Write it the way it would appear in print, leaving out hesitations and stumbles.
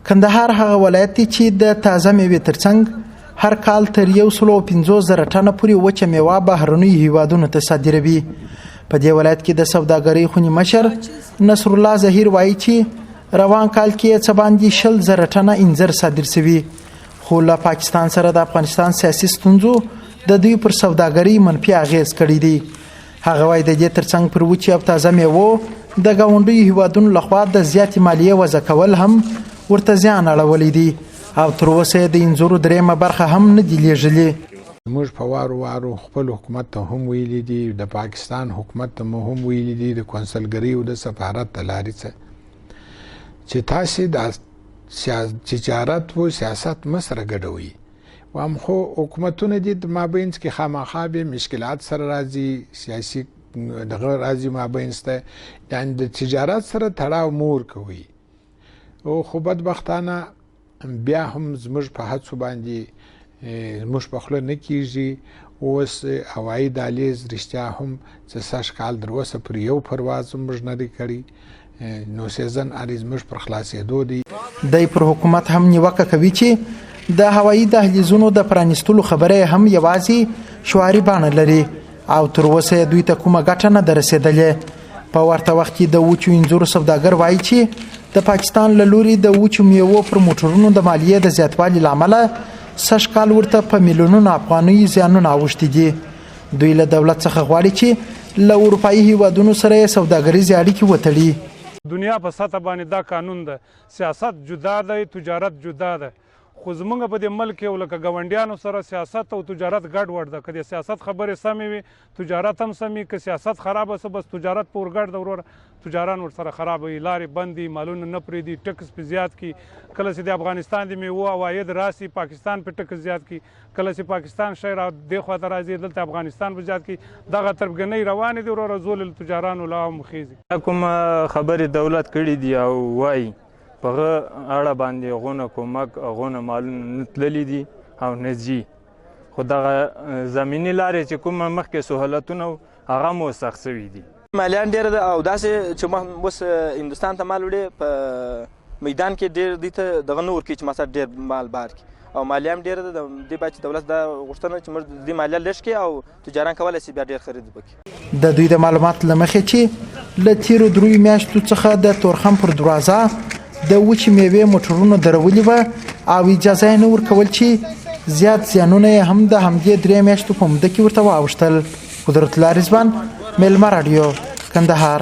کندهار هغه ولایت دی چې د تازه میوې ترڅنګ هر کال تر 150,000 ټنه پورې وچه میوه بهرنیو هیوادونو ته صادروي. په دې ولایت کې د سوداګرۍ خونې مشر نصرالله ظهیر وایي چې روان کال کې څه باندې 20,000 ټنه انځر صادر شوي، خو له پاکستان سره د افغانستان سیاسي ستونزو د دوی پر سوداګرۍ منفي اغېز کړی دی. هغه وایي د دې ترڅنګ پر وچې او تازه میوو د ګاونډیو هیوادونو لخوا د زیاتې مالیې وضع کول هم ورته زیان اړولی دی او تر اوسه یې د انځورو درېیمه برخه هم نه دي لیږلي. موږ په وارو وارو خپل حکومت ته هم ویلي دي، د پاکستان حکومت ته مو هم ویلي دي، د کونسلګرۍ او د سفارت د لارې څه چې تاسې د تجارت و سیاست مه سره ګډوئ. وام خو حکومتونه دي د مابینځ کې خامخا به مشکلات سره راځي، سیاسي دغه راځي مابینځ ته، یعنی د تجارت سره تړاو مور کوي. او خو بدبختانه بیا هم زموږ په هڅو باندې زموږ په خوله نه کیږي. اوس هوایي دهلیز رښتیا هم چې سږ کال تر اوسه پر یو پرواز هم موږ نه دی کړی، نو سیزن اری زموږ پر خلاصېدو دی. دی پر حکومت هم نیوکه کوي چې د هوایي دهلیزونو د پرانیستلو خبره یې هم یوازې شعاري بڼه لري او تر اوسه یې دوی ته کومه ګټه نه ده رسېدلې. په ورته وخت کې د وچو انځورو سوداګر وایي چې د پاکستان له لوري د وچو میوو پر موټرونو د مالیې د زیاتوالي له امله سږ کال ورته په میلیونونو افغانیو زیانونه اوښتي دي. دوی له دولت څخه غواړي چې له اروپایي هیوادونو سره یې سوداګریزې اړیکې وتړي. دنیا په سطح باندې دا قانون ده، سیاست جدا دی، تجارت جدا ده، خو زمونږ په دې ملک کې او لکه ګاونډیانو سره سیاست او تجارت ګډ وډ ده. که د سیاست خبرې سمې وي تجارت هم سمي، که سیاست خراب سه بس تجارت په ورګډ ده وروره، تجاران ورسره خراب وي، لارې بندي، مالونه نه پرېږدي، ټکس پې زیات کړي. کله چې د افغانستان د میوو عواید راسي پاکستان پې ټکس زیات کړي، کله چې پاکستان شی را دې خوا ته راځي دلته افغانستان په زیات کړي. دغه تربګنۍ روانې دي وروره، زولې له تجارانو لا هم خېږي. کوم خبرې دولت کړې دي او وایي په هغه اړه باندې غونه کومک غونه مالونه نه تللي دي او نه ځي، خو دغه زمیني لارې چې کومه مخکې سهولتونه وو هغه مو سخت سوي دي. مالیان ډېره ده او داسې چې اوس هندوستان ته مال وړي په میدان کې ډېر دوی ته دغه نه ورکوي چې مثلا ډېر مال بار کړي، او مالیه هم ډېره ده. د دې باید چې دولت دا غوښتنه چې موږ د دې مالیه لږ کړي او تجاران کولای شي بیا ډېر خرید وکړي. د دوی د معلوماتو له مخې چې له تېرو دریو میاشتو څخه د تورخم پر دروازه د وچې میوې موټرونو درولي وه او اجازه یې نه ورکول چې زیات زیانونه یې هم د همدې درې میاشتو په موده کې ورته واوښتل. قدرت الله رضوان، میلمه راډیو، کندهار.